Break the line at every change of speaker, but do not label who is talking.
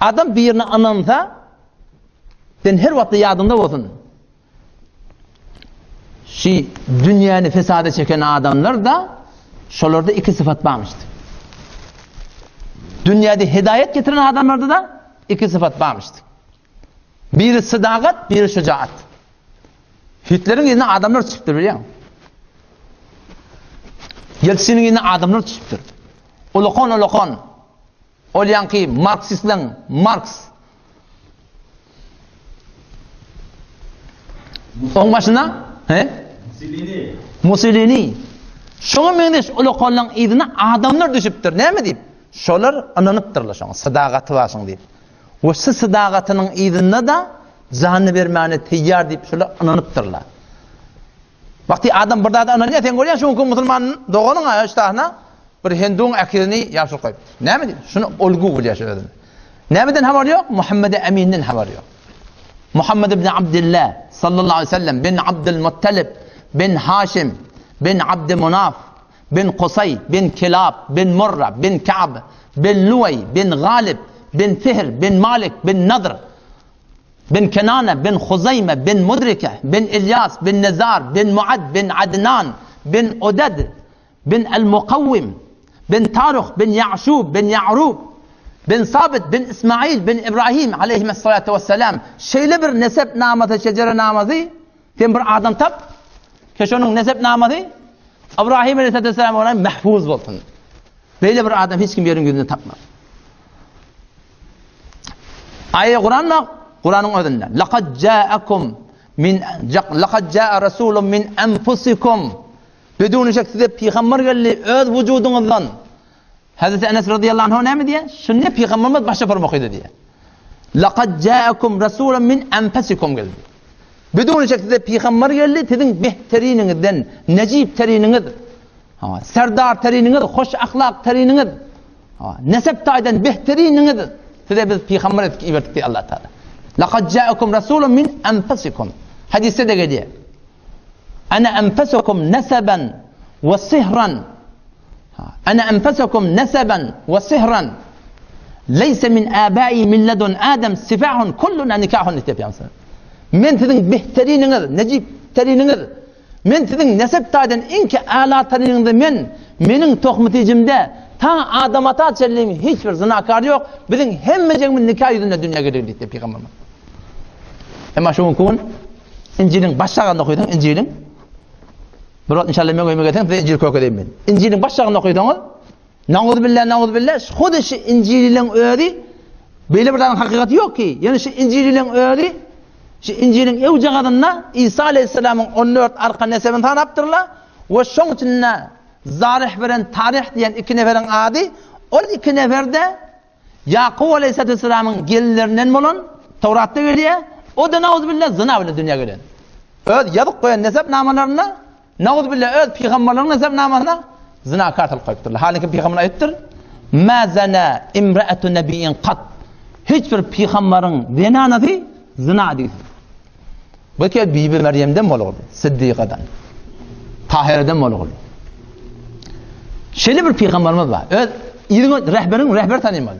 Adam birine ynansa, sen her wagtda ýadyňda bolsun. Şi dünýäni fesada çeken adamlar da şolarda iki syfat barmyşdy. Dünýäde hidaýat getiren adamlarda da iki syfat barmyşdy. Biri sydagat, biri şujaat. Hitleriň ýerine adamlar çykypdyr bilýäň. Ýeltsiniň ýerine adamlar çykypdyr. Ulakan ulakan. Ol ýaňky marksistleň Marks. Oň başyna, he?
Mussolini.
Mussolini. Şoňa meňzeş ulakanlaryň yzyna adamlar düşüpdir. Näme diýip? Şolar ynanypdyrlar şoňa, sadagaty bar şoň diýip. We şu sadagatynyň yzynda-da janyny bermäne teýýar diýip şolar ynanypdyrlar. Wagty adam bir zada ynanýar, sen görýäň şu günki musulman doganyň aýaşdahyna bir hinduň äkizini ýapşyryp goýupdyr. Näme diýip? Şuny olgu bilýär şu özüni. Nämeden habary ýok? Muhammede Eminden habary ýok. Muhammed ibn Abdullah sallallahu aleyhi ve sellem bin Abdul Muttalib bin Haşim bin Abd Munaf bin Kusay bin Kilab bin Murra bin Ka'b bin Luay bin Galib bin Fihr bin Malik bin Nadr bin Kenane bin Huzaýme bin Mudrike bin Ilýas bin Nezar bin Muad bin Adnan bin Udad bin El-Mukawwim bin Taruh bin Ýa'şub bin Ýa'rub bin Sabyt bin Ismail bin Ibrahim aleýhimessalatu wesselam şeýle bir nesep namasy, şejere namasy sen bir adam tap ki şonuň nesep namasy Ibrahim aleýhissalatu wesselam bilen mahfuz bolsun. Beýle bir adam hiç kim ýeriň ýüzünde tapmaz. Aýa Kuran bak, Kuranyň özünde. Laqad ja'akum min laqad ja'a rasulun min anfusikum. Bedun şek size pygamber geldi öz wujudyňyzdan. Hazreti Enes radıyallahu anh näme diýýär? Şunda pygamberimiz başa parmak okydy diýýär. Laqad ja'akum rasulun min anfusikum geldi. Bedun şek size pygamber geldi, siziň behteriniňizden, nejip teriniňiz, serdar teriniňiz, hoş ahlak teriniňiz. Nesep taýdan behteriniňiz size biz pygamber etdik iberdik diýýär Allah Taala. Laqad ja'akum rasulun min anfusikum. Hadisde de gelýär. Ana anfusukum nasaban we sihran. Ana anfusukum nasaban we sihran. Leysa min abai min ladun Adam sifahun kulluna nikahun diýip Men siziň behteriniňiz, nejip teriniňiz Men siziň nesep taýdan iňki äla taryňyzy men, meniň tohmy-tijimde ta Adam ata çenli hiç bir zynakar ýok, biziň hemmejigimiz nika ýüzünde dünýä geldik diýdi pygamberimiz. Emma şu günki gün Injiliň baş şagyny okysaň, Injiliň bir wagt inşallah meň öýüme gelseň size Injil kökedeýin men. Injiliň baş şagyny okysaňyz, Nauzubilla, nauzubilla, hudy şu Injiliň özi beýle bir zadyň hakykaty ýok ki, ýöne şu Injiliň özi şu Injiliň ewjagazynda Isa aleyhisselamyň 14 arka nesebini sanapdyrlar we şoň içinde Zarih bilen Tarih diýen iki neferiň ady, ol iki nefer-de Ýakup aleyhisselamyň gelinlerinden bolan Tawratda gelýär, o-da nauzubilla zyna bilen dünýä gelen. Öz ýazyp goýan nesep namalarynda Nauzubilla öz pygamberleriniň nesep namasyna zinakar salyp goýupdyrlar. Halyky pygamber aýdypdyr, Ma zana imra'atu nabiyyin qat. Hiç bir pygamberiň zenanasy zina edipdir. Bu ki Bibi Meryemden bolupdyr, Siddiqadan. Tahireden bolupdyr. Şeýle bir pygamberimiz bar. Öz ýeriň rehberiň rehber tanymaly.